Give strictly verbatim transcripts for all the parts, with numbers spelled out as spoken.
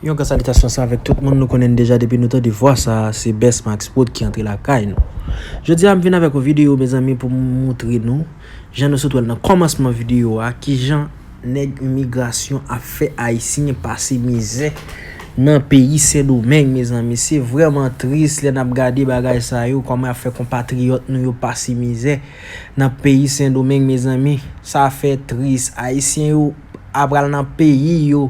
Yon gran salitasyon ansanm avèk tout moun. Nou konnen deja, depi nou tande vwa sa, se Best Max Prod ki antre lakay nou. Jodi a, m vin avèk yon videyo, mezanmi, pou m moutre nou jan nou sot wè l nan kòmansman videyo a, kijan nèg imigrasyon ap fè Ayisyen pase mizè nan peyi Sendomeng, mezanmi. Se vrèman tris lè n ap gade bagay sa yo, kòman y ap fè konpatriyòt nou yo pase mizè nan peyi Sendomeng, mezanmi. Sa fè tris. Ayisyen yo ap pral nan peyi yo,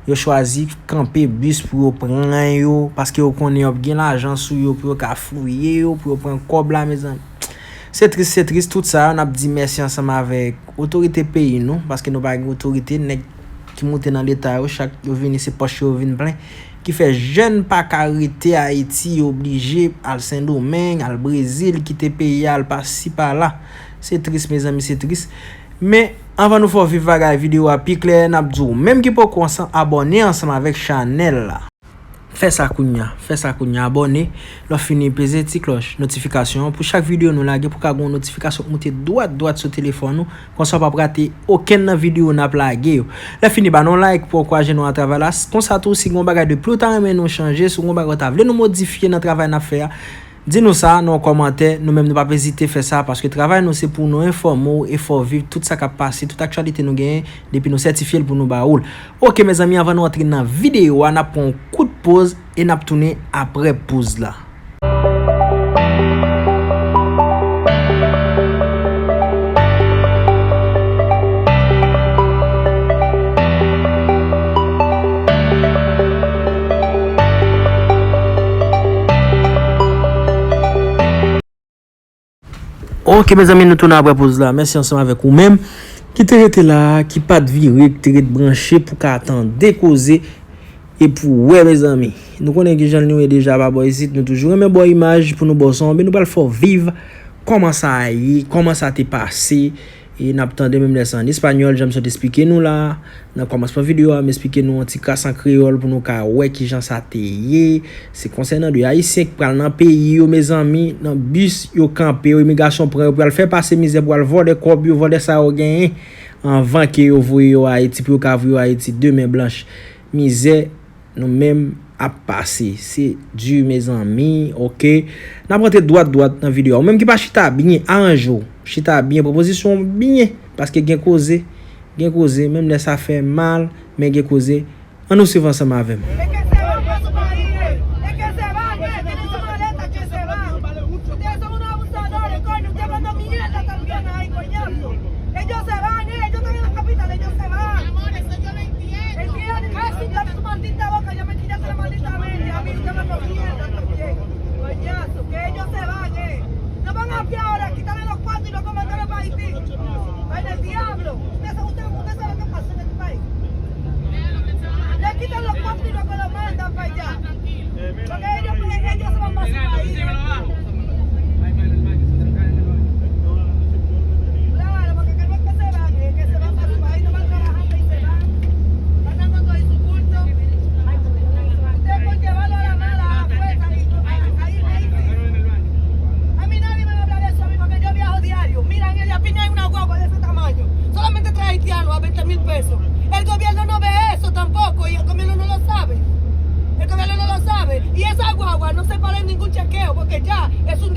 yo chwazi kanpe bis pou yo pran yo, paske yo konnen y ap gen lajan sou yo, pou yo ka fouye yo, pou yo pran kòb la, mezanmi. Se tris, se tris, tout sa yo, n ap di mèsi ansanm avèk otorite peyi nou, paske nou pa gen otorite, nèg ki moute nan leta yo, chak yo vini, se pòch yo vin plen, ki fè jèn pa ka rete Ayiti, yo oblije al Sendomeng, al Brezil, kite peyi a, al pa si pa la. Se tris, mezanmi, se tris. Men, anvan nou fè w viv bagay videyo a pi klè, n ap di w, menm ki poko ansanm, abòne ansanm avèk chanèl la. Fè sa kounye a, fè sa kounye a, abòne, lè w fini peze ti klòch notifikasyon an pou chak videyo nou lage pou ka gen yon notifikasyon k moute dwat dwat sou telefòn ou, konsa w p ap rate okenn nan videyo n ap lage yo. Lè fini, ba nou like pou ankouraje nou nan travay la. Konsa tou, si gen yon bagay de pli w ta renmen nou chanje, si gen yon bagay w ta vle nou modifye nan travay n ap fè a, di nou sa nan yon kòmantè, nou menm nou p ap ezite fè sa, paske travay nou se pou nou enfòme w e fè w viv tout sa k ap pase, tout aktyalite nou genyen, depi nou sètifye l pou nou ba ou l. Oke, mezanmi, anvan nou antre nan videyo a, n ap pran yon kout poz e n ap tounen apre poz la. Oke, mezanmi, nou tounen apre poz la. Mèsi ansanm avèk ou menm ki te rete la, ki pa t vire, ki te ret branche pou ka tande koze e pou wè, mezanmi. Nou konnen ki jan nou ye deja pa bò isit, nou toujou renmen bò imaj pou nou bò son, men nou pral fè w viv kòman sa ye, kòman sa te pase. E n ap tande menm lè sa an espanyòl, jan m sot esplike nou la. Nan kòmansman videyo a, m esplike nou yon ti kras an kreyòl pou nou ka wè kijan sa te ye. Se konsènan de Ayisyen k pral nan peyi yo, mezanmi, nan bis yo kanpe yo, imigrasyon pran yo, pou y al fè pase mizè, pou y al vòlè kòb yo, vòlè sa yo genyen, anvan ke yo voye yo Ayiti, pou yo ka voye yo Ayiti de men blanch. Mizè nou menm ap pase. Se di, mezanmi, oke. N ap rantre dwat dwat nan videyo a. Ou menm ki pa chita byen, aranje w. Chita byen, pran pozisyon w byen, paske gen koze, gen koze, menm lè sa fè mal, men gen koze. Ann nou swiv ansanm avè m. Es que se van para su país, es que se van, eh, tiene su maleta, que se va. Ustedes son unos abusadores, coño, usted hablando mierda también ahí, coñazo. Ellos se van, eh, ellos están en la capital, ellos se van. Él tiene que decir, abre su maldita boca, ya me tiraste la maldita media, a mí usted me lo mierda también. Coñazo, que ellos se van, eh. No van a hablar ahora, quítale los cuartos y luego mandarlo para Haití. Vaina del diablo. Usted, usted, usted sabe lo que pasa en este país. Le quitan los cuartos y luego lo mandan para allá. Porque ellos, ellos se van para su país. Claro, porque queremos que se van, eh, que se van para su país, no van trabajando y se van. Andan con todo y su bulto. Usted por llevarlo a la mala, a fuerza, y, ahí, ahí sí. A mí nadie me va a hablar de eso a mí, porque yo viajo diario. Mira, en el Yapina hay una guagua de ese tamaño. Solamente trae haitiano a veinte mil pesos. El gobierno no ve eso tampoco, y el gobierno no lo sabe. El gobierno no lo sabe. Y esa guagua no se para en ningún chequeo, porque ya es un